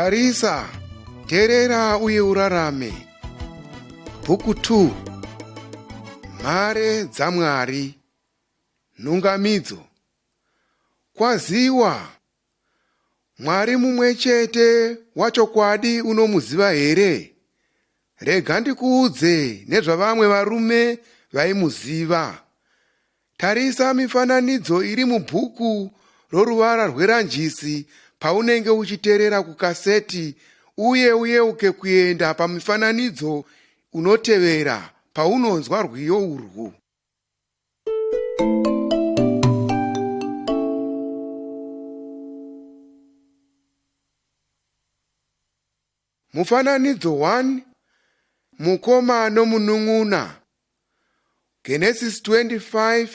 Tarisa, teerera uye urarame. Bhuku 2 Mhare dzaMwari. Nhungamidzo. Kwaziwa! Mwari mumwe chete wachokwadi unomuziva here? Rega ndikuudze nezvavamwe varume vaimuziva. Tarisa mifananidzo iri mubhuku roruvara rweranjisi paunenge uchiterera kukaseti uye uyeuke kuenda pamifananidzo unotevera paunonzwa rwiyo urwu. Mufananidzo 1 Mukoma nomunun'una Genesis 25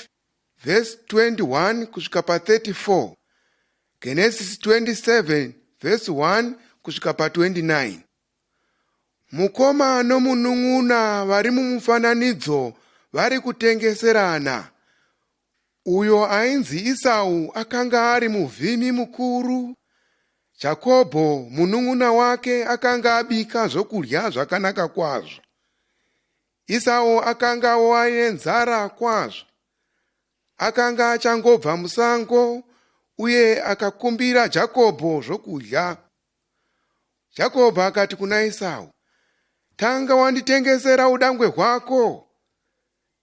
vhesi 21 kusvika pa34 Genesis 27 vhesi 1 kusvika pa29 Mukoma nomunun'una vari mumufananidzo vari kutengeserana. Uyo ainzi Isau akanga ari muvhimi mukuru. Jakobho munun'una wake akanga abika zvokudya zvakanaka kwazvo. Isau akangawo aine nzara kwazvo. Akanga achangobva musango uye akakumbira Jakobho zvokudya. Jakobho akati kuna Esau, Tanga wanditengesera udangwe hwako.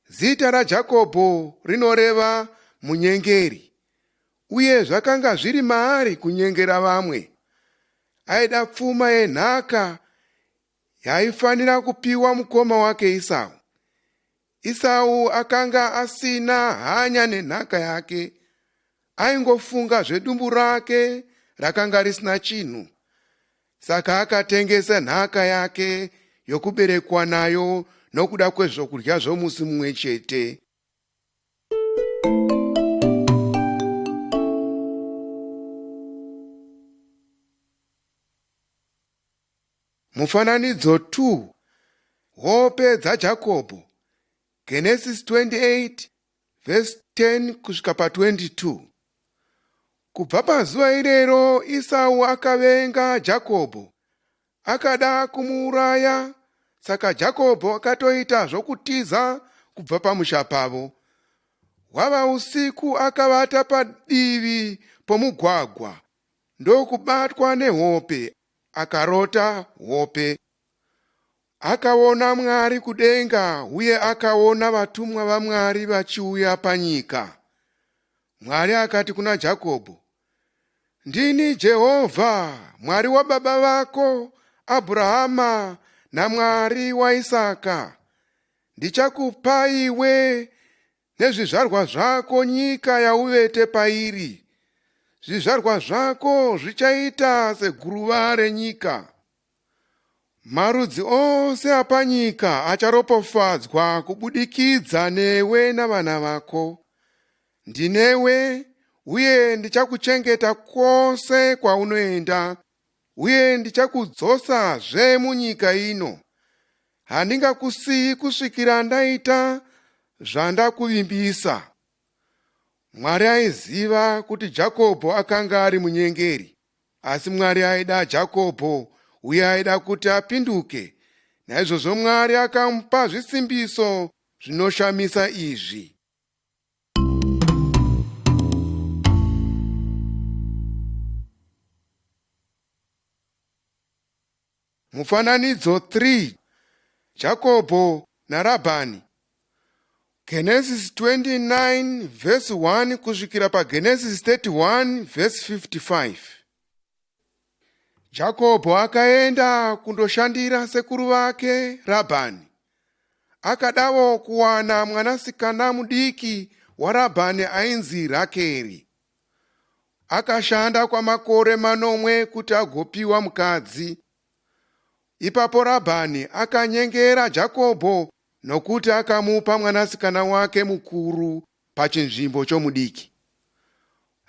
Zita raJakobho rinoreva munyengeri, uye zvakanga zviri maari kunyengera vamwe. Aida pfuma yenhaka yaifanira kupiwa mukoma wake Esau. Isau akanga asina hanya nenhaka yake, aingofunga zvedumbu rake rakanga risina chinhu. Saka akatengesa nhaka yake yokuberekwa nayo nokuda kwezvokudya zvomusi mumwe chete. Mufananidzo 2 Hope dzaJakobho Genesis 28 vhesi 10 kusvika pa22 Kubva pazuva irero Isau akavenga Jakobho akada kumuuraya saka Jakobho akatoita zvokutiza kubva pamusha pavo hwava usiku akavata padivi pomugwagwa ndokubatwa nehope akarota hope. Akaona Mwari kudenga uye akaona vatumwa vaMwari vachiuya panyika. Mwari akati kuna Jakobho, Ndini Jehovha, Mwari wababa vako Abhurahama naMwari waIsaka. Ndichakupa iwe nezvizvarwa zvako nyika yauvete pairi. Zvizvarwa zvako zvichaita seguruva renyika. Marudzi ose apanyika acharopofadzwa kubudikidza newe navana vako. Ndinewe uye ndichakuchengeta kwose kwaunoenda uye ndichakudzosazve munyika ino. Handingakusiyi kusvikira ndaita zvandakuvimbisa. Mwari aiziva kuti Jakobho akanga ari munyengeri, asi Mwari aida Jakobho uye aida kuti apinduke. Naizvozvo Mwari akamupa zvisimbiso zvinoshamisa izvi. Mufananidzo 3 Jakobho naRabhani Genesis 29 vhesi 1 kusvikira paGenesis 31 vhesi 55 Jakobho akaenda kundoshandira sekuru vake Rabhani. Akadawo kuwana mwanasikana mudiki waRabhani ainzi Rakeri. Akashanda kwamakore manomwe kuti agopiwa mukadzi. Ipapo Rabhani akanyengera Jakobho nokuti akamupa mwanasikana wake mukuru pachinzvimbo chomudiki.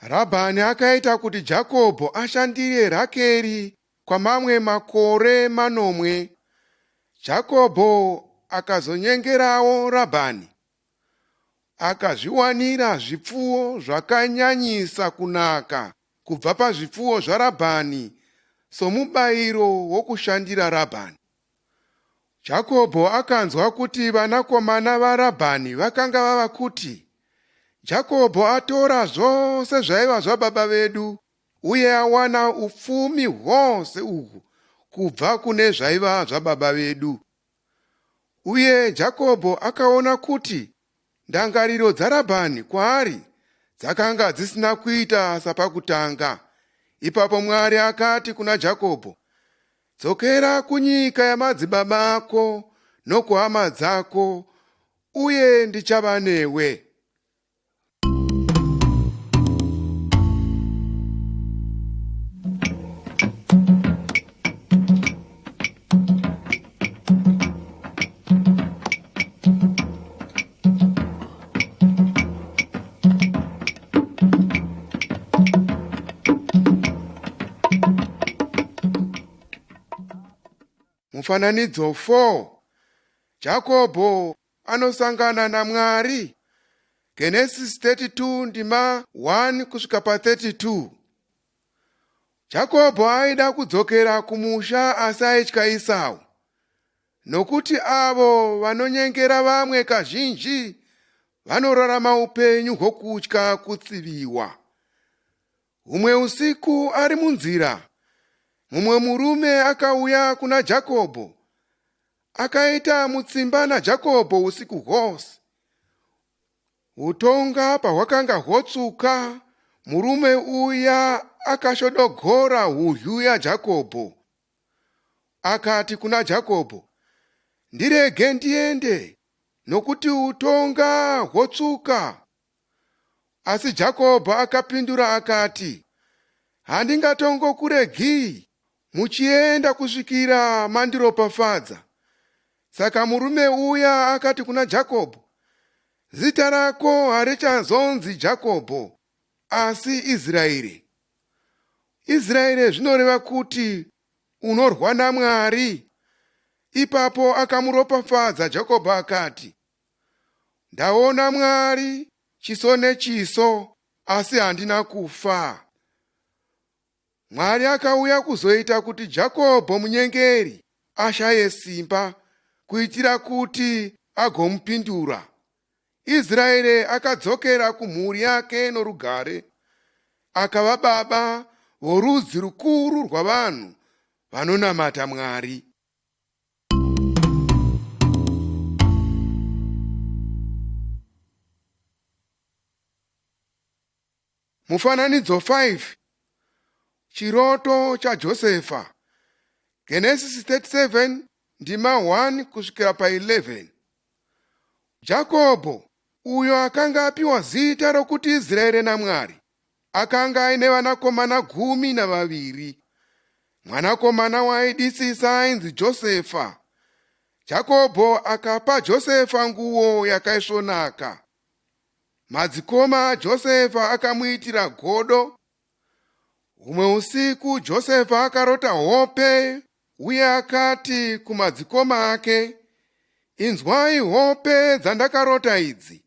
Rabhani akaita kuti Jakobho ashandire Rakeri kwamamwe makore manomwe. Jakobho akazonyengerawo Rabhani. Akazviwanira zvipfuwo zvakanyanyisa kunaka kubva pazvipfuwo zvaRabhani somubayiro wokushandira Rabhani. Jakobho akanzwa kuti vanakomana vaRabhani vakanga vava kuti, Jakobho atora zvose zvaiva zvababa vedu uye awana upfumi hwose uhwu kubva kune zvaiva zvababa vedu. Uye Jakobho akaona kuti ndangariro dzaRabhani kwaari dzakanga dzisina kuita sapakutanga. Ipapo Mwari akati kuna Jakobho, Dzokera kunyika yamadzibaba ako nokuhama dzako, uye ndichava newe. Mufananidzo 4 Jakobho anosangana naMwari. Genesis 32 ndima 1 kusvika pa 32. Jakobho aida kudzokera kumusha asi aitya Isau, nokuti avo vanonyengera vamwe kazhinji vanorarama upenyu hwokutya kutsiviwa. Humwe usiku ari munzira, mumwe murume akauya kuna Jakobho akaita mutsimba naJakobho usiku hwose. Utonga pahwakanga hwotsvuka, murume uya akashodogora hudyu yaJakobho. Akati kuna Jakobho, Ndirege ndiende, nokuti utonga hwotsvuka. Asi Jakobho akapindura akati, Handingatongokuregii muchienda kusvikira mandiropafadza. Saka murume uya akati kuna Jakobho, Zita rako harichazonzi Jakobho, asi Israeri. Israeri zvinoreva kuti unorwa naMwari. Ipapo akamuropafadza Jakobho akati, Ndaona Mwari chiso nechiso asi handina kufa. Mwari akauya kuzoita kuti Jakobho munyengeri ashaye simba kuitira kuti agomupindura. Israeri akadzokera kumhuri yake norugare, akava baba vorudzi rukuru rwavanhu vanonamata Mwari. Mufananidzo 5 Chiroto chaJosefa Genesis 37 ndima 1 kusvikira pa11 Jakobho uyo akanga apiwa zita rokuti Israeri naMwari akanga aine vanakomana 12. Mwanakomana waaidisisa ainzi Josefa. Jakobho akapa Josefa nguo yakaisvonaka. Madzikoma aJosefa akamuitira godo. Humwe usiku Josefa akarota hope uye akati kumadzikoma ake, Inzwai hope dzandakarota idzi.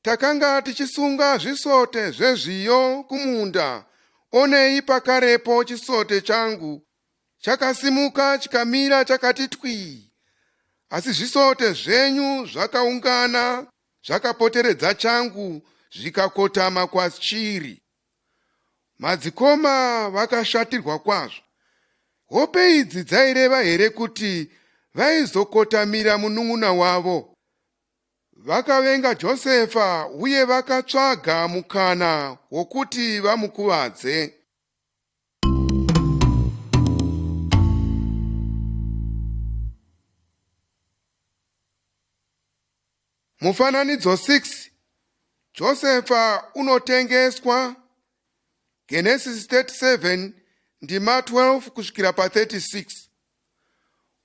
Takanga tichisunga zvisote zvezviyo kumunda, onei pakarepo chisote changu chakasimuka chikamira chakati twii, asi zvisote zvenyu zvakaungana zvakapoteredza changu zvikakotama kwachiri. Madzikoma vakashatirwa kwazvo. Hope idzi dzaireva here kuti vaizokotamira munun'una wavo? Vakavenga Josefa uye vakatsvaga mukana wokuti vamukuvadze. Mufananidzo 6 Josefa unotengeswa Genesis 37 ndima 12 kusvikira pa36.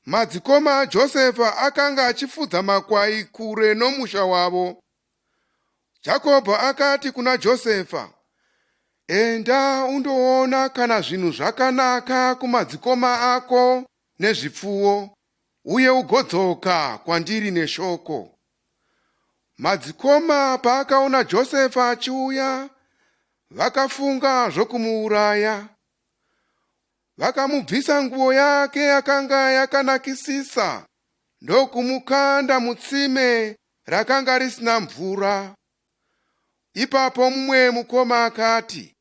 Madzikoma aJosefa akanga achifudza makwai kure nomusha wavo. Jakobho akati kuna Josefa, Enda undoona kana zvinhu zvakanaka kumadzikoma ako nezvipfuwo, uye ugodzoka kwandiri neshoko. Madzikoma paakaona Josefa achiuya, vakafunga zvokumuuraya. Vakamubvisa nguo yake yakanga yakanakisisa ndokumukanda mutsime rakanga risina mvura. Ipapo mumwe mukoma akati,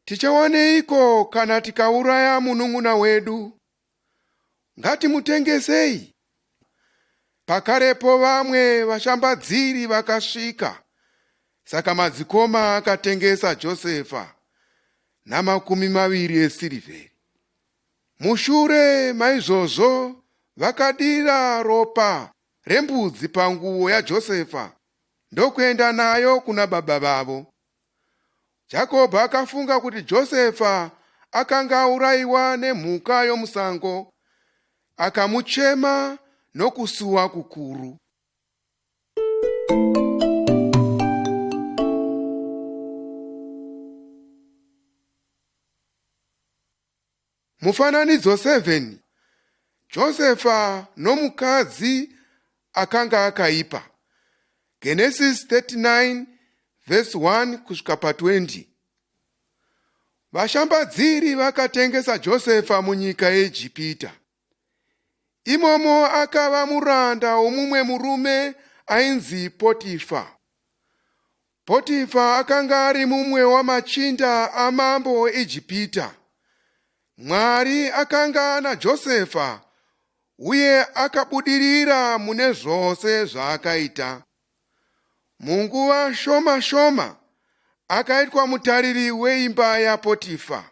Tichawaneiko kana tikauraya munun'una wedu? Ngatimutengesei. Pakarepo vamwe vashambadziri vakasvika, saka madzikoma akatengesa Josefa namakumi maviri esirivheri. Mushure maizvozvo vakadira ropa rembudzi panguo yaJosefa ndokuenda nayo kuna baba vavo. Jakobho akafunga kuti Josefa akanga aurayiwa nemhuka yomusango, akamuchema nokusuwa kukuru. Mufananidzo 7 Josefa nomukadzi akanga akaipa. Genesis 39 vhesi 1 kusvika pa20. Vashambadziri vakatengesa Josefa munyika yeIjipita. Imomo akava muranda womumwe murume ainzi Potifa. Potifa akanga ari mumwe wamachinda amambo weIjipita. Mwari akanga ana Josefa uye akabudirira mune zvose zvaakaita. Munguva shoma shoma akaitwa mutariri weimba yaPotifa.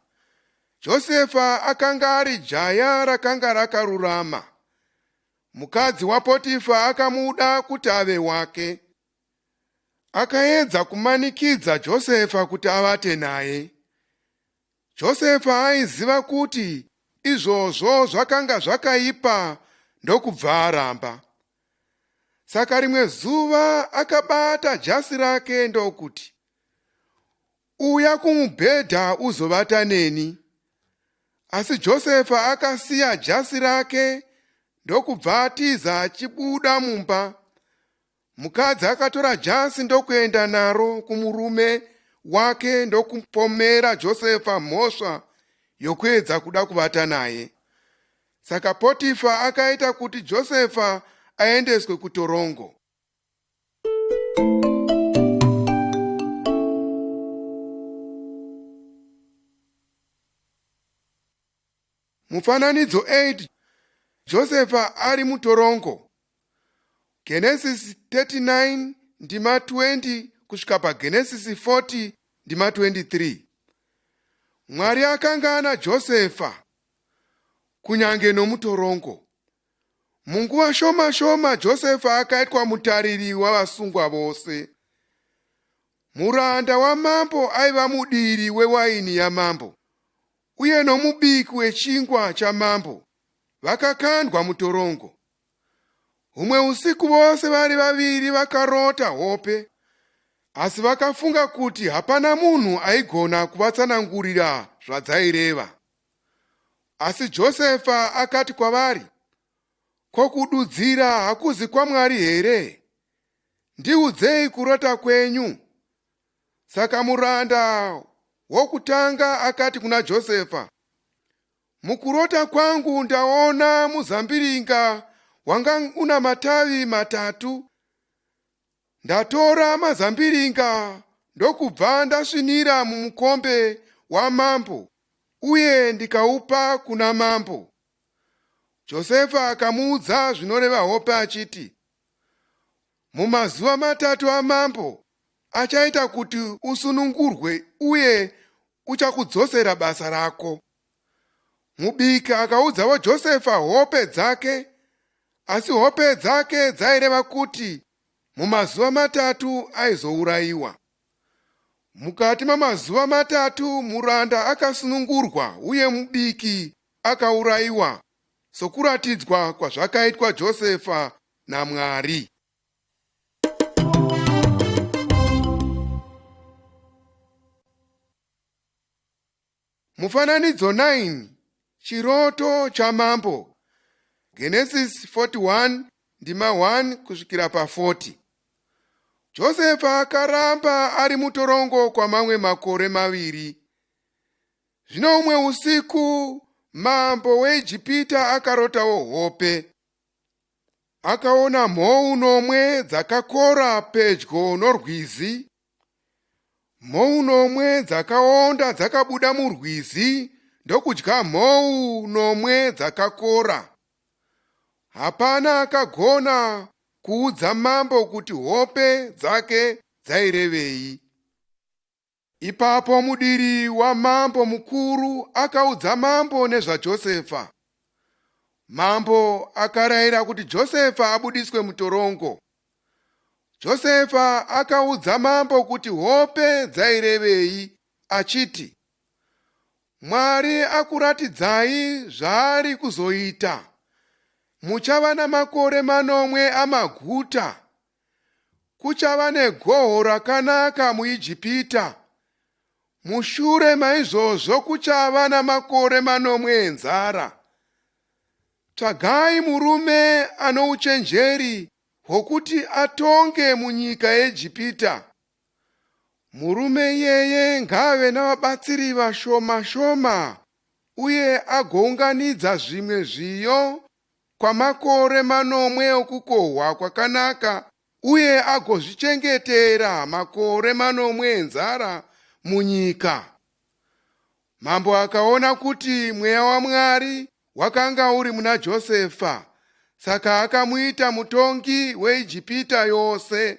Josefa akanga ari jaya rakanga rakarurama. Mukadzi waPotifa akamuda kuti ave wake. Akaedza kumanikidza Josefa kuti avate naye. Josefa aiziva kuti izvozvo zvakanga zvakaipa ndokubva aramba. Saka rimwe zuva akabata jasi rake ndokuti, Uya kumubhedha uzovata neni. Asi Josefa akasiya jasi rake ndokubva atiza achibuda mumba. Mukadzi akatora jasi ndokuenda naro kumurume wake ndokupomera Josefa mhosva yokuedza kuda kuvata naye. Saka Potifa akaita kuti Josefa aendeswe kutorongo. Mufananidzo 8 Josefa ari mutorongo. Genesis 39 ndima 20 kusvika paGenesis 40 ndima 23. Mwari akanga ana Josefa kunyange nomutorongo. Munguva shoma shoma Josefa akaitwa mutariri wavasungwa vose. Muranda wamambo aiva mudiri wewaini yamambo uye nomubiki wechingwa chamambo vakakandwa mutorongo. Humwe usiku vose vari vaviri vakarota hope, asi vakafunga kuti hapana munhu aigona kuvatsanangurira zvadzaireva. Asi Josefa akati kwavari, Ko kududzira hakuzi kwaMwari here? Ndiudzei kurota kwenyu. Saka muranda wokutanga akati kuna Josefa, Mukurota kwangu ndaona muzambiringa wanga una matavi matatu. Ndatora mazambiringa ndokubva ndasvinira mumukombe wamambo uye ndikaupa kuna mambo. Josefa akamuudza zvinoreva hope achiti, Mumazuva matatu amambo achaita kuti usunungurwe uye uchakudzosera basa rako. Mubiki akaudzawo Josefa hope dzake, asi hope dzake dzaireva kuti mumazuva matatu aizourayiwa. Mukati mamazuva matatu muranda akasunungurwa uye mubiki akaurayiwa sokuratidzwa kwazvakaitwa Josefa naMwari. Mufananidzo 9 Chiroto chamambo Genesis 41 ndima 1 kusvikira pa 40 Josefa akaramba ari mutorongo kwamamwe makore maviri. Zvino umwe usiku mambo weIjipita akarotawo hope. Akaona mhou nomwe dzakakora pedyo norwizi. Mhou nomwe dzakaonda dzakabuda murwizi ndokudya mhou nomwe dzakakora. Hapana akagona kuudza mambo kuti hope dzake dzairevei. Ipapo mudiri wamambo mukuru akaudza mambo nezvaJosefa. Mambo akarayira kuti Josefa abudiswe mutorongo. Josefa akaudza mambo kuti hope dzairevei achiti, Mwari akuratidzai zvaari kuzoita. Muchava namakore manomwe amaguta. Kuchava negoho rakanaka muIjipita. Mushure maizvozvo kuchava namakore manomwe enzara. Tsvagai murume ano uchenjeri hwokuti atonge munyika yeIjipita. Murume iyeye ngaave navabatsiri vashoma shoma uye agounganidza zvimwe zviyo kwamakore manomwe okukohwa kwakanaka uye agozvichengetera makore manomwe enzara munyika. Mambo akaona kuti mweya waMwari wakanga uri muna Josefa, saka akamuita mutongi weIjipita yose.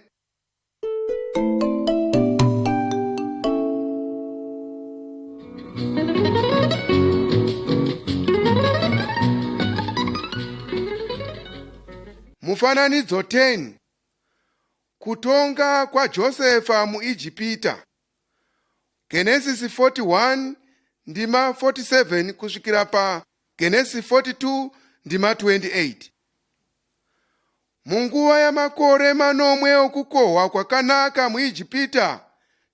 Mufananidzo 10 Kutonga kwaJosefa muIjipita. Genesisi 41 ndima 47 kusvikira pa Genesisi 42 ndima 28. Munguva yamakore manomwe okukohwa kwakanaka muIjipita,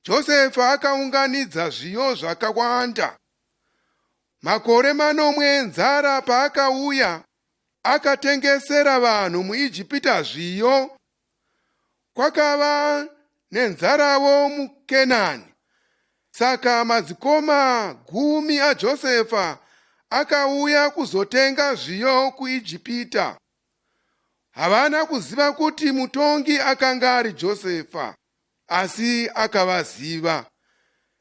Josefa akaunganidza zviyo zvakawanda. Makore manomwe enzara paakauya, akatengesera vanhu muIjipita zviyo. Kwakava nenzarawo muKenani. Saka madzikoma gumi aJosefa akauya kuzotenga zviyo kuIjipita. Havana kuziva kuti mutongi akanga ari Josefa, asi akavaziva.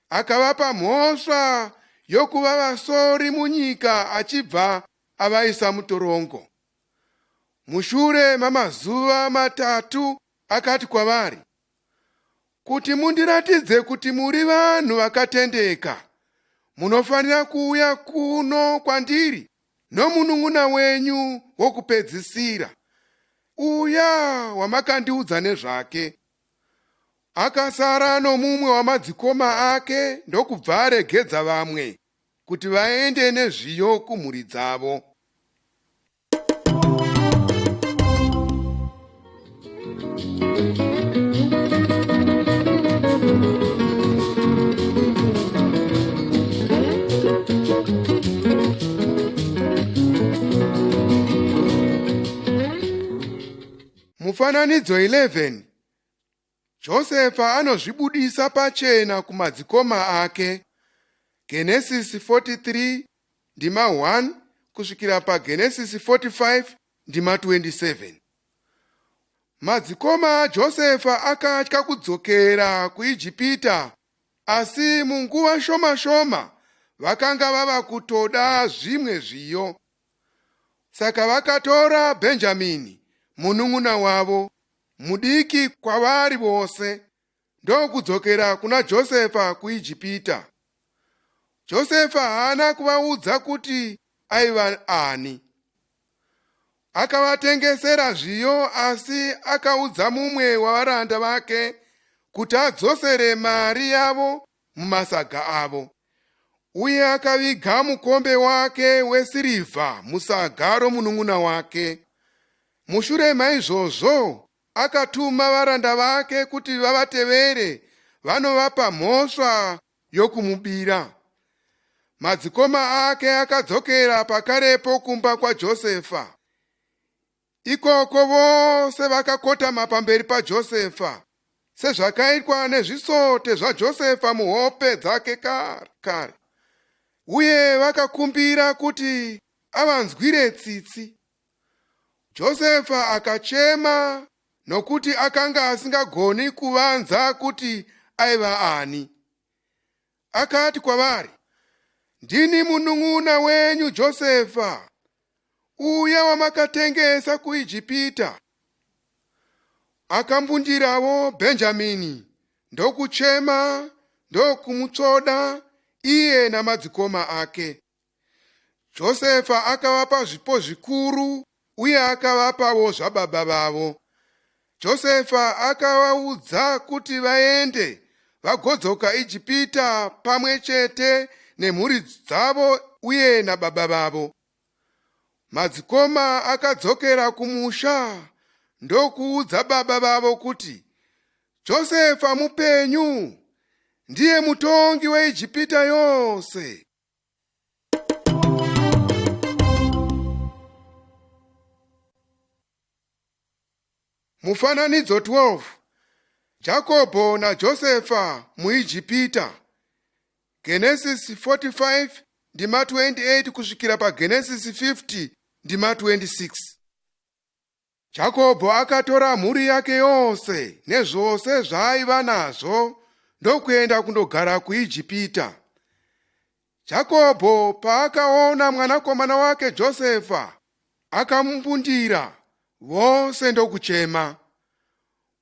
Akavapa mhosva yokuva vasori munyika achibva avaisa mutorongo. Mushure mamazuva matatu akati kwavari, Kuti mundiratidze kuti muri vanhu vakatendeka, munofanira kuuya kuno kwandiri nomunun'una wenyu wokupedzisira, uya wamakandiudza nezvake. Akasara nomumwe wamadzikoma ake ndokubva aregedza vamwe kuti vaende nezviyo kumhuri dzavo. Mufananidzo 11 Josefa anozvibudisa pachena kumadzikoma ake. Genesisi 43 ndima 1 kusvikira paGenesisi 45 ndima 27. Madzikoma aJosefa akatya kudzokera kuIjipita, asi munguva shoma shoma vakanga vava kutoda zvimwe zviyo. Saka vakatora Bhenjamini munun'una wavo mudiki kwavari vose ndokudzokera kuna Josefa kuIjipita. Josefa haana kuvaudza kuti aiva ani. Akavatengesera zviyo asi akaudza mumwe wavaranda vake kuti adzosere mari yavo mumasaga avo. Uye akaviga mukombe wake wesirivha musaga romunun'una wake. Mushure maizvozvo akatuma varanda vake kuti vavatevere vanovapa mhosva yokumubira. Madzikoma ake akadzokera pakarepo kumba kwaJosefa. Ikoko vose vakakotama pamberi paJosefa, sezvakaitwa nezvisote zvaJosefa muhope dzake kare kare. Uye vakakumbira kuti avanzwire tsitsi. Josefa akachema nokuti akanga asingagoni kuvanza kuti aiva ani. Akati kwavari, Ndini munun'una wenyu Josefa, uya wamakatengesa kuIjipita. Akambundirawo Bhenjamini ndokuchema ndokumutsvoda iye namadzikoma ake. Josefa akavapa zvipo zvikuru uye akavapawo zvababa vavo. Josefa akavaudza kuti vaende vagodzoka Ijipita pamwe chete nemhuri dzavo uye nababa vavo. Madzikoma akadzokera kumusha ndokuudza baba vavo kuti Josefa mupenyu, ndiye mutongi weIjipita yose. Mufananidzo 12 Jakobho naJosefa muIjipita. Genesis 45 ndima 28 kusvikira paGenesis 50 ndima 26. Jakobho akatora mhuri yake yose nezvose zvaaiva nazvo ndokuenda kundogara kuIjipita. Jakobho paakaona mwanakomana wake Josefa, akamumbundira, vose ndokuchema.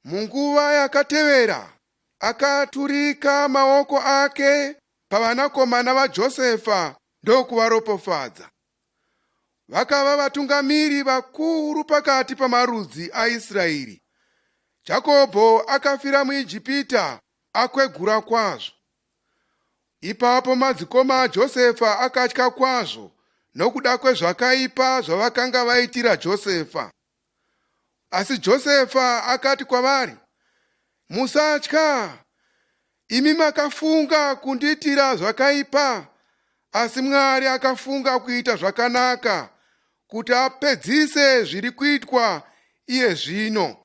Munguva yakatevera, akaturika maoko ake pavanakomana vaJosefa ndokuvaropofadza. Vakava vatungamiri vakuru pakati pamarudzi aIsraeri. Jakobho akafira muIjipita akwegura kwazvo. Ipapo madzikoma aJosefa akatya kwazvo nokuda kwezvakaipa zvavakanga vaitira Josefa. Asi Josefa akati kwavari, Musatya, imi makafunga kundiitira zvakaipa, asi Mwari akafunga kuita zvakanaka kuti apedzise zviri kuitwa iye zvino,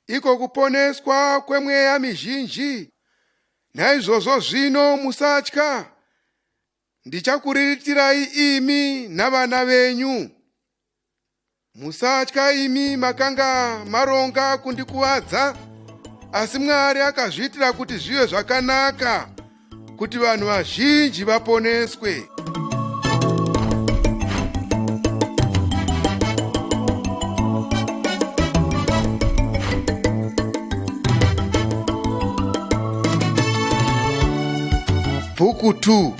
iko kuponeswa kwemweya mizhinji. Naizvozvo zvino musatya, ndichakuriritirai imi navana venyu. Musatya imi makanga maronga kundikuvadza, asi Mwari akazviitira kuti zvive zvakanaka, kuti vanhu vazhinji vaponeswe. Bhuku 2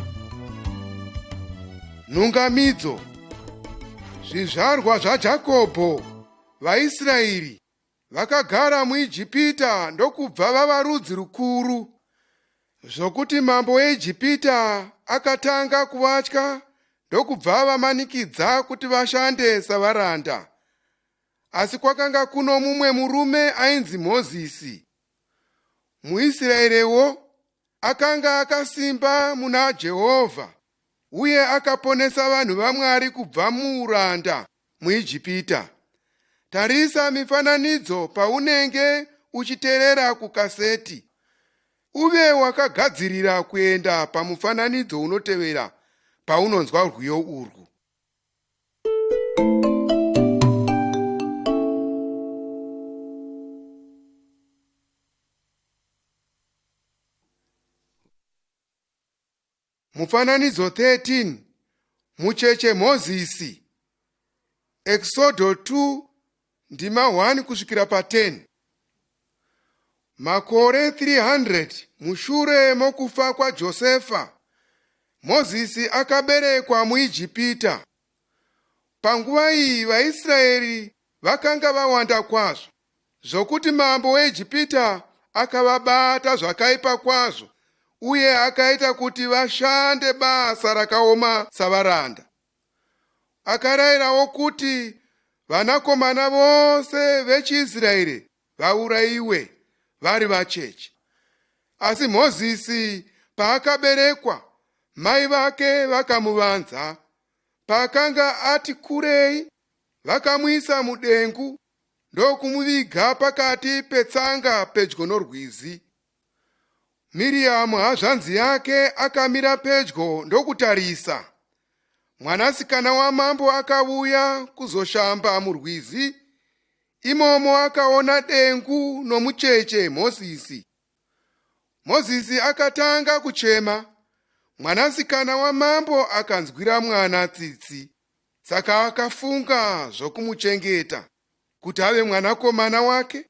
Nhungamidzo. Zvizvarwa zvaJakobho, vaIsraeri, vakagara muIjipita ndokubva vava rudzi rukuru, zvokuti mambo weIjipita akatanga kuvatya ndokubva avamanikidza kuti vashande savaranda. Asi kwakanga kuno mumwe murume ainzi Mozisi, muIsraeriwo, akanga akasimba muna Jehovha uye akaponesa vanhu vaMwari kubva muuranda muIjipita. Tarisa mifananidzo paunenge uchiterera kukaseti. Uve wakagadzirira kuenda pamufananidzo unotevera paunonzwa rwiyo urwu. Mufananidzo 13, Mucheche Mozisi. Eksodo 2 ndima 1 kusvikira pa 10. Makore 300 mushure mokufa kwaJosefa, Mozisi akaberekwa muIjipita. Panguva iyi vaIsraeri vakanga vawanda kwazvo zvokuti mambo weIjipita akavabata zvakaipa kwazvo uye akaita kuti vashande basa rakaoma savaranda. Akarayirawo kuti vanakomana vose vechiIsraeri vaurayiwe vari vacheche. Asi Mozisi paakaberekwa, mai vake vakamuvanza. Paakanga ati kurei, vakamuisa mudengu ndokumuviga pakati petsanga pedyo norwizi. Miriamu hazvanzi yake akamira pedyo ndokutarisa. Mwanasikana wamambo akauya kuzoshamba murwizi. Imomo akaona dengu nomucheche Mozisi. Mozisi akatanga kuchema. Mwanasikana wamambo akanzwira mwana tsitsi. Saka akafunga zvokumuchengeta kuti ave mwanakomana wake.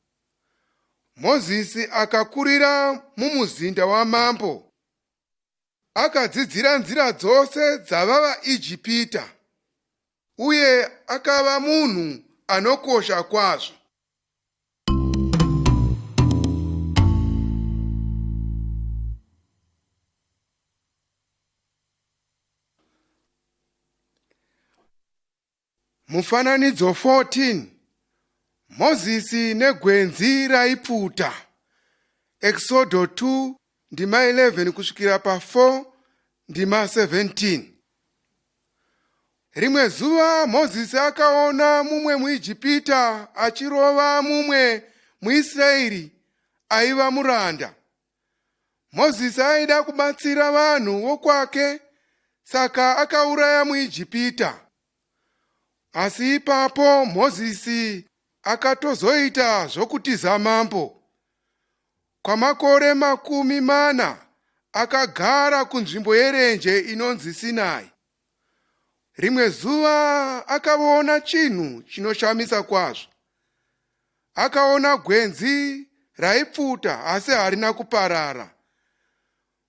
Mozisi akakurira mumuzinda wamambo. Akadzidzira nzira dzose dzavavaIjipita uye akava munhu anokosha kwazvo. Mufananidzo 14 Mozisi negwenzi raipfuta. Eksodo 2 ndima 11 kusvikira pa 4 ndima 17. Rimwe zuva Mozisi akaona mumwe muIjipita achirova mumwe muIsraeri aiva muranda. Mozisi aida kubatsira vanhu vokwake saka akauraya muIjipita. Asi ipapo Mozisi akatozoita zvokutiza mambo. Kwamakore 40 akagara kunzvimbo yerenje inonzi Sinai. Rimwe zuva akaona chinhu chinoshamisa kwazvo. Akaona gwenzi raipfuta asi harina kuparara.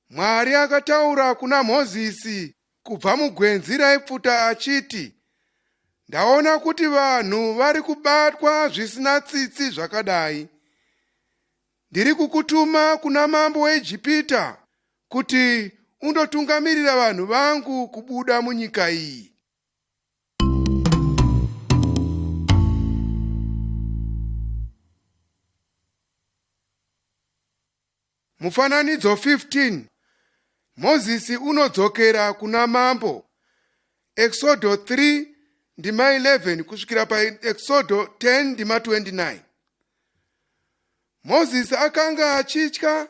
Mwari akataura kuna Mozisi kubva mugwenzi raipfuta achiti, Ndaona kuti vanhu vari kubatwa zvisina tsitsi zvakadai. Ndiri kukutuma kuna mambo weIjipita kuti undotungamirira vanhu vangu kubuda munyika iyi. Mufananidzo 15 Mozisi unodzokera kuna mambo. Eksodo 3 ndima 11 kusvikira paEksodo 10 ndima 29. Mozisi akanga achitya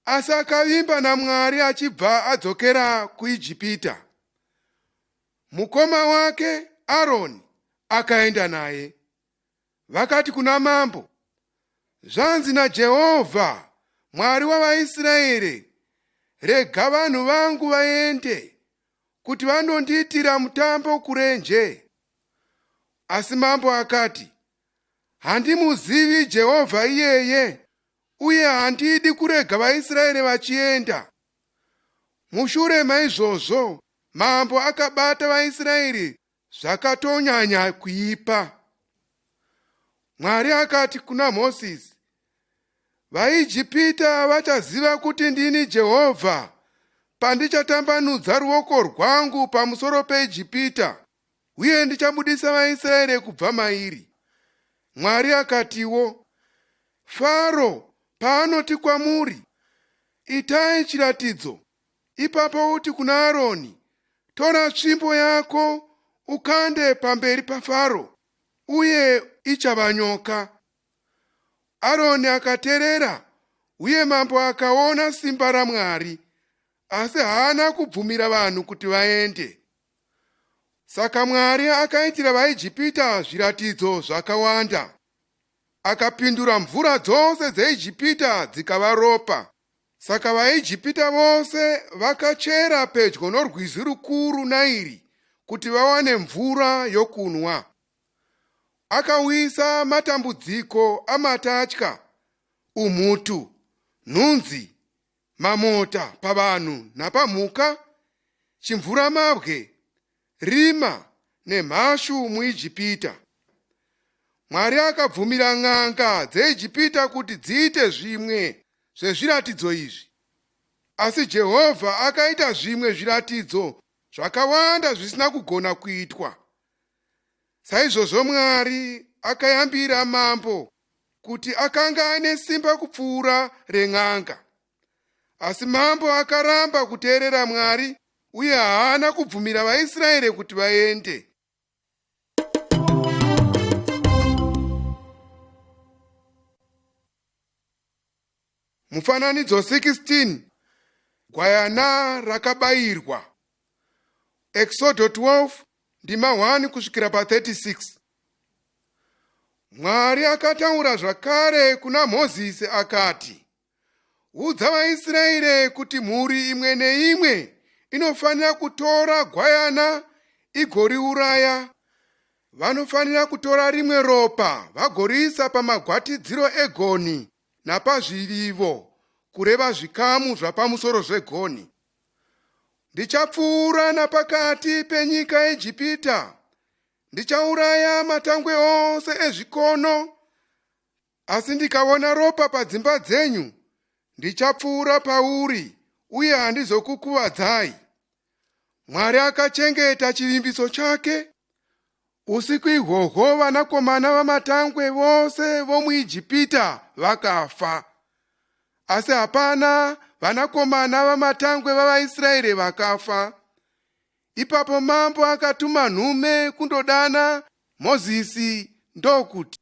asi akavimba naMwari achibva adzokera kuIjipita. Mukoma wake Aroni akaenda naye. Vakati kuna mambo, Zvanzi naJehovha, Mwari wavaIsraeri, Rega vanhu vangu vaende, kuti vandondiitira mutambo kurenje. Asi mambo akati, Handimuzivi Jehovha iyeye, uye handidi kurega vaIsraeri vachienda. Mushure maizvozvo, mambo akabata vaIsraeri zvakatonyanya kuipa. Mwari akati kuna Mozisi, VaIjipita vachaziva kuti ndini Jehovha pandichatambanudza ruoko rwangu pamusoro peIjipita uye ndichabudisa vaIsraeri kubva mairi. Mwari akatiwo, Faro paanoti kwamuri, Itai chiratidzo, ipapo uti kuna Aroni, Tora tsvimbo yako ukande pamberi paFaro, uye ichava nyoka. Aroni akaterera, uye mambo akaona simba raMwari, asi haana kubvumira vanhu kuti vaende. Saka Mwari akaitira vaIjipita zviratidzo zvakawanda. Akapindura mvura dzose dzeIjipita dzikava ropa. Saka vaIjipita vose vakachera pedyo norwizi rukuru Nairi kuti vawane mvura yokunwa. Akauyisa matambudziko amatatya, umhutu, nhunzi, mamota pavanhu napamhuka, chimvuramabwe, rima nemhashu muIjipita. Mwari akabvumira n'anga dzeIjipita kuti dziite zvimwe zvezviratidzo izvi. Asi Jehovha akaita zvimwe zviratidzo zvakawanda zvisina kugona kuitwa. Saizvozvo Mwari akayambira mambo kuti akanga aine simba kupfuura ren'anga. Asi mambo akaramba kuteerera Mwari uye haana kubvumira vaIsraeri kuti vaende. Mufananidzo 16 Gwayana rakabayirwa. Eksodo 12 ndima 1 kusvikira pa36. Mwari akataura zvakare kuna Mozisi akati, Udza vaIsraeri kuti mhuri imwe neimwe inofanira kutora gwayana igoriuraya. Vanofanira kutora rimwe ropa vagoriisa pamagwatidziro egonhi napazvivivo, kureva zvikamu zvapamusoro zvegonhi. Ndichapfuura napakati penyika yeIjipita, ndichauraya matangwe ose ezvikono, asi ndikaona ropa padzimba dzenyu, ndichapfuura pauri uye handizokukuvadzai. Mwari akachengeta chivimbiso chake. Usiku ihwohwo vanakomana vamatangwe vose vomuIjipita vakafa. Asi hapana vanakomana vamatangwe vavaIsraeri vakafa. Ipapo mambo akatuma nhume kundodana Mozisi ndokuti,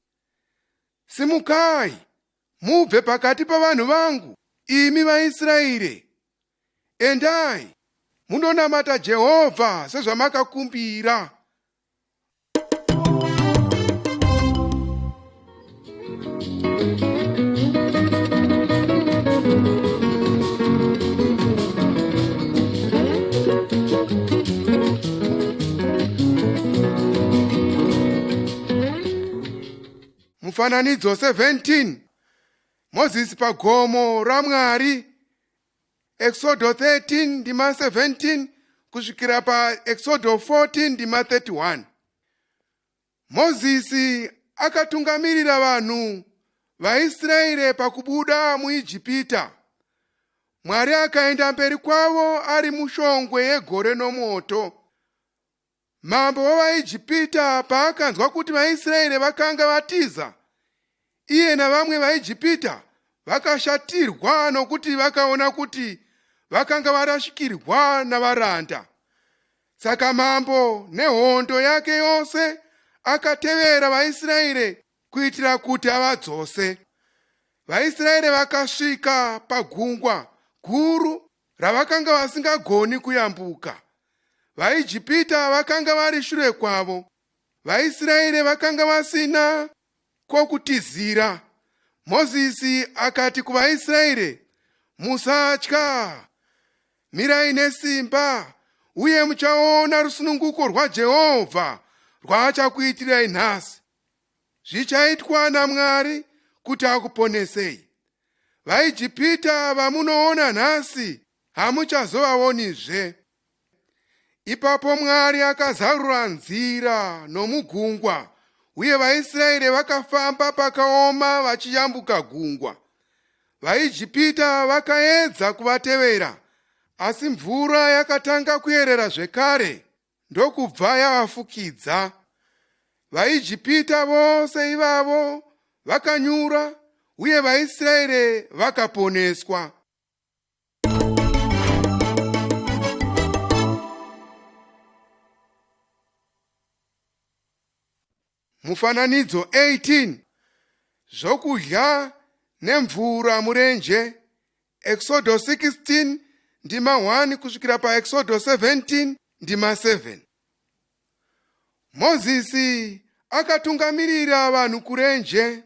Simukai, mubve pakati pavanhu vangu, imi vaIsraeri. Endai, mundonamata Jehovha sezvamakakumbira. Mufananidzo 17 Mozisi pagomo raMwari Eksodo 13 ndima 17 kusvikira paEksodo 14 ndima 31. Mozisi akatungamirira vanhu vaIsraeri pakubuda muIjipita. Mwari akaenda mberi kwavo ari mushongwe yegore nomoto. Mambo wavaIjipita paakanzwa kuti vaIsraeri vakanga vatiza, iye navamwe vaIjipita vakashatirwa nokuti vakaona kuti vakanga varashikirwa navaranda. Saka mambo nehondo yake yose akatevera vaIsraeri kuitira kuti avadzose. VaIsraeri vakasvika pagungwa guru ravakanga vasingagoni kuyambuka. VaIjipita vakanga vari shure kwavo. VaIsraeri vakanga vasina kwokutizira. Mozisi akati kuvaIsraeri, Musatya, mirai nesimba, uye muchaona rusununguko rwaJehovha rwaachakuitirai nhasi. Zvichaitwa naMwari kuti akuponesei. VaIjipita vamunoona nhasi hamuchazovaonizve. Ipapo Mwari akazarura nzira nomugungwa, uye vaIsraeri vakafamba pakaoma vachiyambuka gungwa. VaIjipita vakaedza kuvatevera, asi mvura yakatanga kuyerera zvekare ndokubva yavafukidza. VaIjipita vose ivavo vakanyura uye vaIsraeri vakaponeswa. Mufananidzo 18 Zvokudya nemvura murenje Eksodo 16 ndima 1 kusvikira paEksodo 17 ndima 7. Mozisi akatungamirira vanhu kurenje.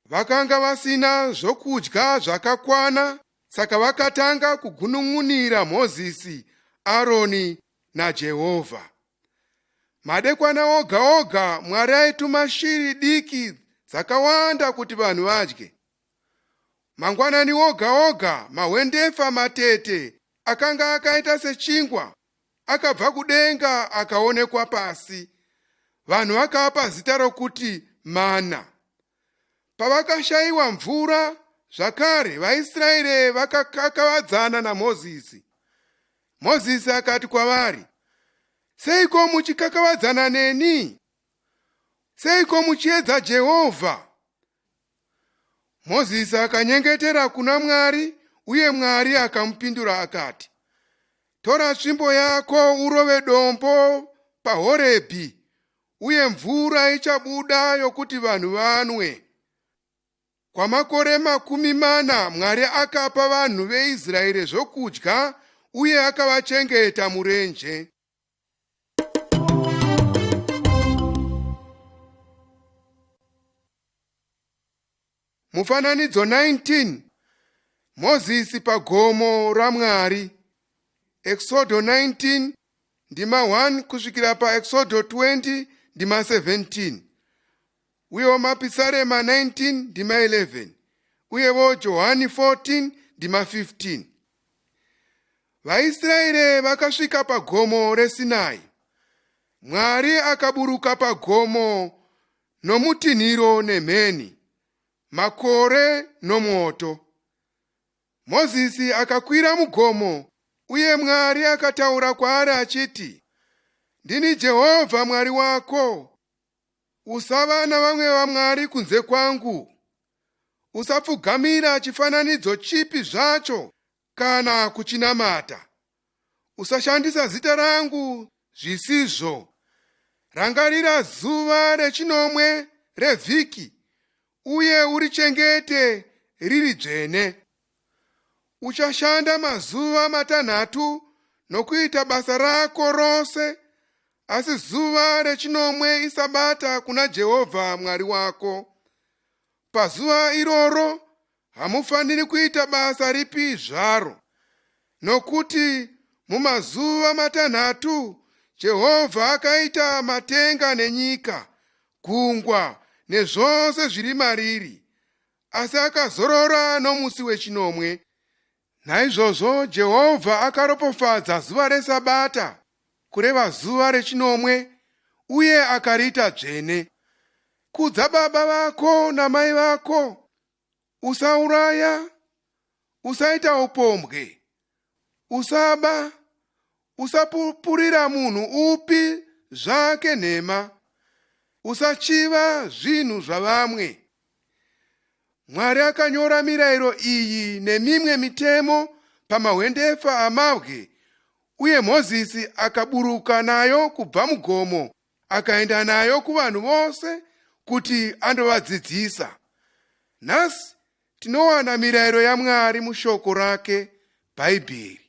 Vakanga vasina zvokudya zvakakwana saka vakatanga kugunun'unira Mozisi, Aroni naJehovha. Madekwana oga oga Mwari aituma shiri diki dzakawanda kuti vanhu vadye. Mangwanani oga oga mahwendefa matete akanga akaita sechingwa akabva kudenga akaonekwa pasi. Vanhu vakapa zita rokuti mana. Pavakashayiwa mvura zvakare, vaIsraeri vakakakavadzana naMozisi. Mozisi akati kwavari, Seiko muchikakavadzana neni? Seiko muchiedza Jehovha? Mozisi akanyengetera kuna Mwari uye Mwari akamupindura akati, Tora tsvimbo yako urove dombo paHorebhi uye mvura ichabuda yokuti vanhu vanwe. Kwamakore 40 Mwari akapa vanhu veIsraeri zvokudya uye akavachengeta murenje. Mufananidzo 19 Mozisi pagomo raMwari. Eksodo 19 ndima 1 kusvikira paEksodo 20 ndima 17. Uyewo Mapisarema 19 ndima 11 uyewo Johani 14 ndima 15. VaIsraeri vakasvika pagomo reSinai. Mwari akaburuka pagomo nomutinhiro nemheni, makore nomwoto. Mozisi akakwira mugomo uye Mwari akataura kwaari achiti, Ndini Jehovha Mwari wako. Usava navamwe vamwari kunze kwangu. Usapfugamira chifananidzo chipi zvacho kana kuchinamata. Usashandisa zita rangu zvisizvo. Rangarira zuva rechinomwe revhiki uye urichengete riri dzvene. Uchashanda mazuva matanhatu nokuita basa rako rose, asi zuva rechinomwe isabata kuna Jehovha Mwari wako. Pazuva iroro hamufaniri kuita basa ripi zvaro, nokuti mumazuva matanhatu Jehovha akaita matenga nenyika, gungwa nezvose zviri mariri, asi akazorora nomusi wechinomwe. Naizvozvo Jehovha akaropofadza zuva reSabata, kureva zuva rechinomwe, uye akariita dzvene. Kudza baba vako namai vako, usauraya, usaita upombwe, usaba, usapupurira munhu upi zvake nhema, usachiva zvinhu zvavamwe. Mwari akanyora mirayiro iyi nemimwe mitemo pamahwendefa amabwe uye Mozisi akaburuka nayo kubva mugomo akaenda nayo kuvanhu vose kuti andovadzidzisa. Nhasi tinowana mirayiro yaMwari mushoko rake Bhaibheri.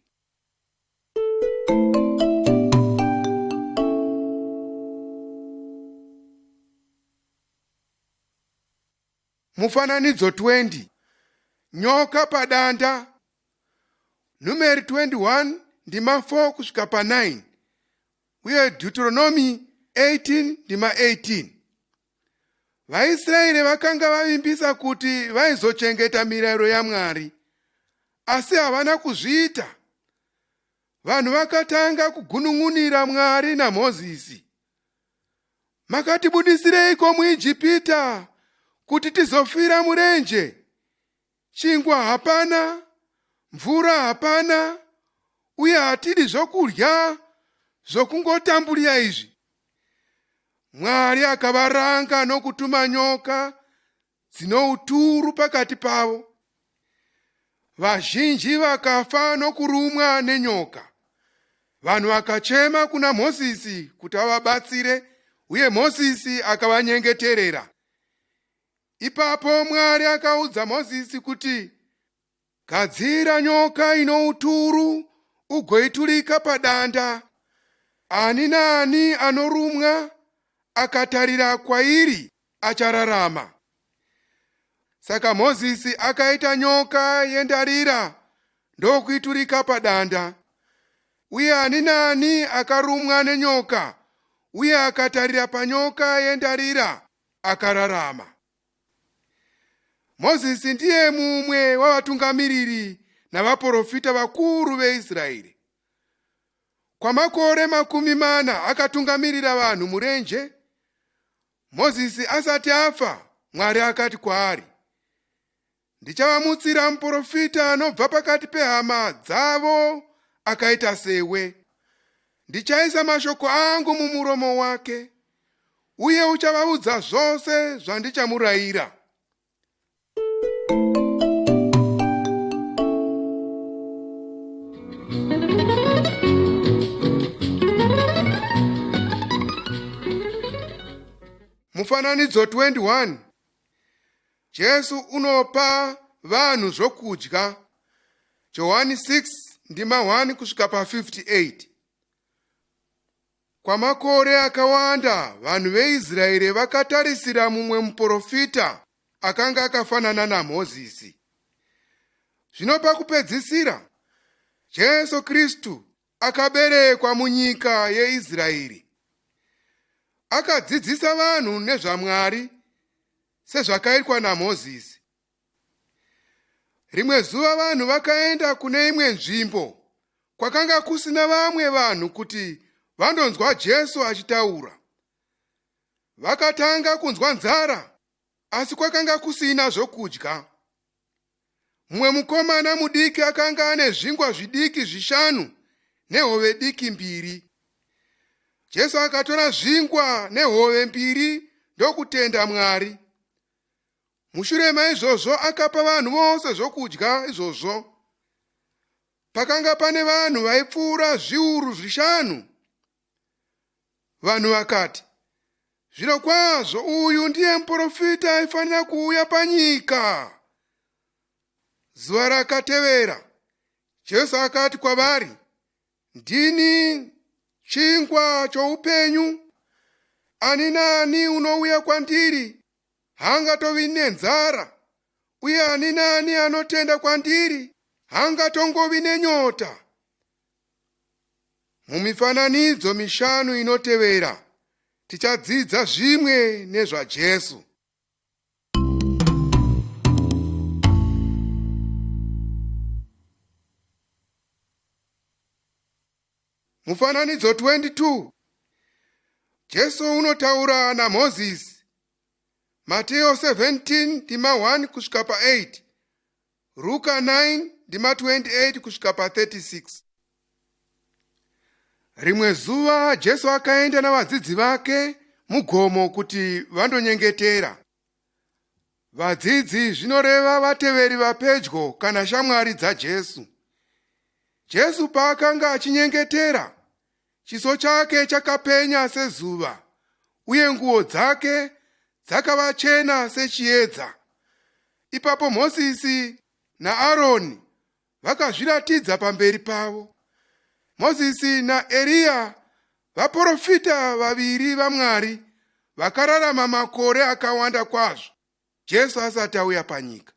Mufananidzo 20 Nyoka padanda Numeri 21 ndima 4 kusvika pa 9 uye Deuteronomy 18 ndima 18. VaIsraeri vakanga vavimbisa kuti vaizochengeta mirayiro yaMwari, asi havana kuzviita. Vanhu vakatanga kugunun'unira Mwari naMozisi. Makatibudisireiko muIjipita kuti tizofira murenje? Chingwa hapana, mvura hapana, uye hatidi zvokudya zvokungotamburira izvi. Mwari akavaranga nokutuma nyoka dzinouturu pakati pavo. Vazhinji vakafa nokurumwa nenyoka. Vanhu vakachema kuna Mozisi kuti avabatsire, uye Mozisi akavanyengeterera. Ipapo Mwari akaudza Mozisi kuti, Gadzira nyoka ino uturu ugoiturika padanda. Ani naani anorumwa akatarira kwairi achararama. Saka Mozisi akaita nyoka yendarira ndokuiturika padanda. Uye ani naani akarumwa nenyoka uye akatarira panyoka yendarira akararama. Mozisi ndiye mumwe wavatungamiriri navaprofita vakuru veIsraeri. Kwamakore 40 akatungamirira vanhu murenje. Mozisi asati afa, Mwari akati kwaari, Ndichavamutsira muprofita anobva pakati pehama dzavo akaita sewe. Ndichaisa mashoko angu mumuromo wake, uye uchavaudza zvose zvandichamurayira. Mufananidzo 21 Jesu unopa vanhu zvokudya. Johani 6 ndima 1 kusvika pa 58. Kwamakore akawanda vanhu veIsraeri vakatarisira mumwe muprofita akanga akafanana naMozisi. Zvino pakupedzisira, Jesu Kristu akaberekwa munyika yeIsraeri. Akadzidzisa vanhu nezvaMwari sezvakaitwa naMozisi. Rimwe zuva vanhu vakaenda kune imwe nzvimbo kwakanga kusina vamwe vanhu kuti vandonzwa Jesu achitaura. Vakatanga kunzwa nzara asi kwakanga kusina zvokudya. Mumwe mukomana mudiki akanga ane zvingwa zvidiki zvishanu nehove diki mbiri. Jesu akatora zvingwa nehove mbiri ndokutenda Mwari. Mushure maizvozvo akapa vanhu vose zvokudya izvozvo. Pakanga pane vanhu vaipfuura zviuru zvishanu. Vanhu vakati, Zvirokwazvo uyu ndiye muprofita aifanira kuuya panyika. Zuva rakatevera, Jesu akati kwavari, Ndini chingwa choupenyu. Ani naani unouya kwandiri haangatovi nenzara, uye ani naani anotenda kwandiri haangatongovi nenyota. Mumifananidzo mishanu inotevera, tichadzidza zvimwe nezvaJesu. Mufananidzo 22 Jesu unotaura naMozisi. Mateo 17 ndima 1 kusvika pa8. Ruka 9 ndima 28 kusvika pa36. Rimwe zuva Jesu akaenda navadzidzi vake mugomo kuti vandonyengetera. Vadzidzi zvinoreva vateveri vapedyo kana shamwari dzaJesu. Jesu paakanga achinyengetera, chiso chake chakapenya sezuva uye nguo dzake dzakava chena sechiedza. Ipapo Mozisi naAroni vakazviratidza pamberi pavo. Mozisi naEriya vaprofita vaviri vaMwari vakararama makore akawanda kwazvo Jesu asati auya panyika.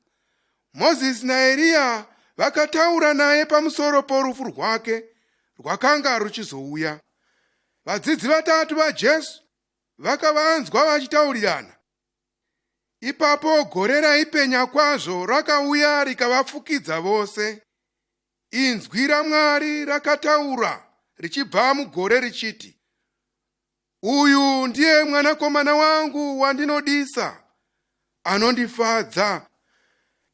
Mozisi naEriya vakataura naye pamusoro porufu rwake rwakanga ruchizouya. Vadzidzi vatatu vaJesu vakavanzwa vachitaurirana. Ipapo gore raipenya kwazvo rakauya rikavafukidza vose. Inzwi raMwari rakataura richibva mugore richiti, Uyu ndiye mwanakomana wangu wandinodisa, anondifadza.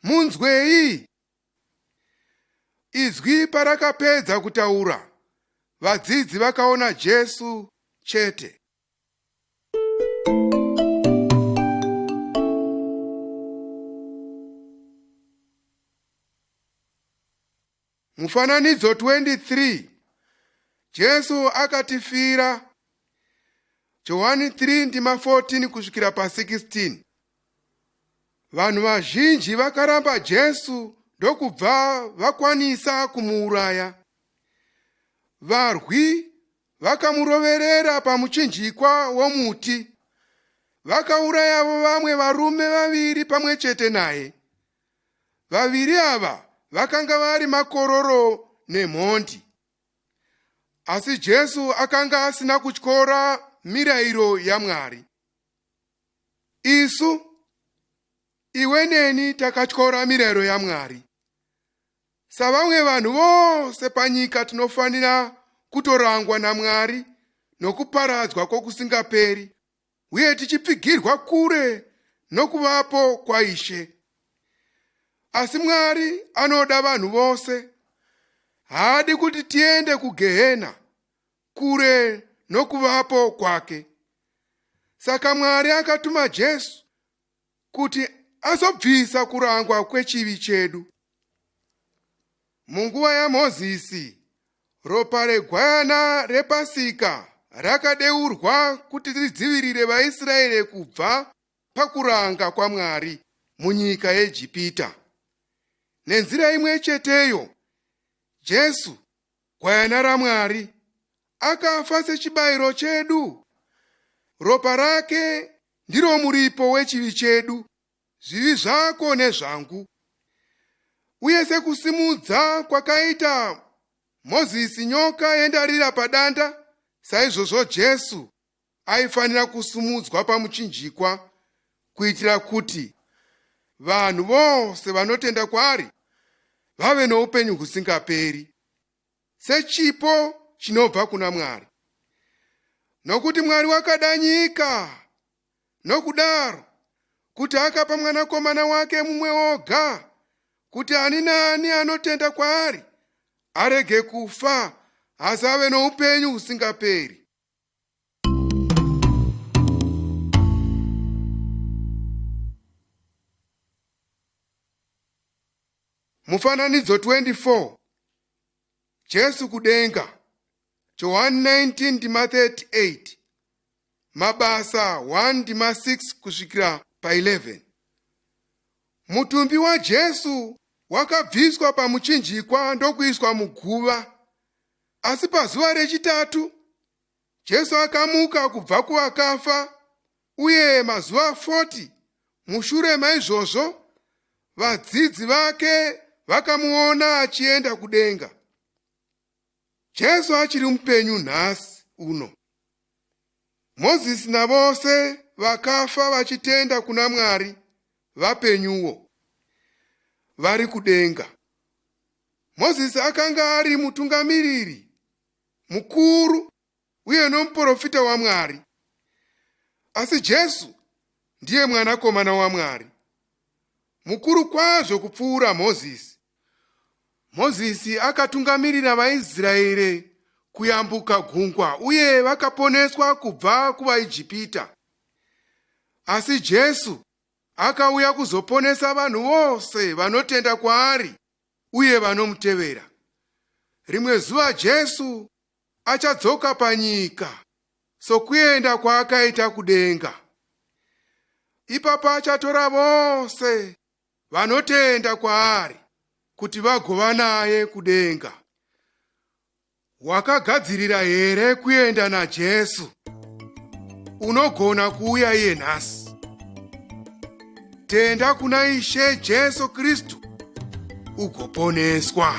Munzwei! Izwi parakapedza kutaura, vadzidzi vakaona Jesu chete. Mufananidzo 23 Jesu akatifira. Johani 3 ndima 14 kusvikira pa 16. Vanhu vazhinji vakaramba Jesu ndokubva vakwanisa kumuuraya. Varwi vakamuroverera pamuchinjikwa womuti. Vakaurayavo vamwe varume vaviri pamwe chete naye. Vaviri ava vakanga vari makororo nemhondi. Asi Jesu akanga asina kutyora mirayiro yaMwari. Isu, iwe neni takatyora mirayiro yaMwari. Savamwe vanhu vose panyika tinofanira kutorangwa naMwari nokuparadzwa kwokusingaperi uye tichipfigirwa kure nokuvapo kwaIshe. Asi Mwari anoda vanhu vose. Haadi kuti tiende kugehena kure nokuvapo kwake. Saka Mwari akatuma Jesu kuti azobvisa kurangwa kwechivi chedu. Munguva yaMozisi, ropa regwayana rePasika rakadeurwa kuti ridzivirire vaIsraeri kubva pakuranga kwaMwari munyika yeIjipita. Nenzira imwe cheteyo, Jesu, gwayana raMwari, akafa sechibayiro chedu. Ropa rake ndiro muripo wechivi chedu. zvivi zvako nezvangu. Uye sekusimudza kwakaita Mozisi nyoka yendarira padanda, saizvozvo Jesu aifanira kusumudzwa pamuchinjikwa kuitira kuti vanhu vose vanotenda kwaari vave noupenyu husingaperi sechipo chinobva kuna Mwari. Nokuti Mwari wakada nyika nokudaro kuti akapa mwanakomana wake mumwe oga kuti ani naani anotenda kwaari arege kufa asi ave noupenyu husingaperi. Mufananidzo 24 Jesu kudenga Johani 19 ndima 38 Mabasa 1 ndima 6 kusvikira pa 11 Mutumbi waJesu wakabviswa pamuchinjikwa ndokuiswa muguva. Asi pazuva rechitatu, Jesu akamuka kubva kuvakafa uye mazuva 40 mushure maizvozvo vadzidzi vake vakamuona achienda kudenga. Jesu achiri mupenyu nhasi uno. Mozisi navose vakafa vachitenda kuna Mwari vapenyuwo vari kudenga. Mozisi akanga ari mutungamiriri mukuru uye nomuprofita waMwari. Asi Jesu ndiye mwanakomana waMwari, mukuru kwazvo kupfuura Mozisi. Mozisi akatungamirira vaIsraeri kuyambuka gungwa uye vakaponeswa kubva kuvaIjipita. Asi Jesu akauya kuzoponesa vanhu vose vanotenda kwaari uye vanomutevera. Rimwe zuva Jesu achadzoka panyika sokuenda kwaakaita kudenga. Ipapo achatora vose vanotenda kwaari kuti vagova naye kudenga. Wakagadzirira here kuenda naJesu? Unogona kuuya iye nhasi. Tenda kuna Ishe Jesu Kristu ugoponeswa.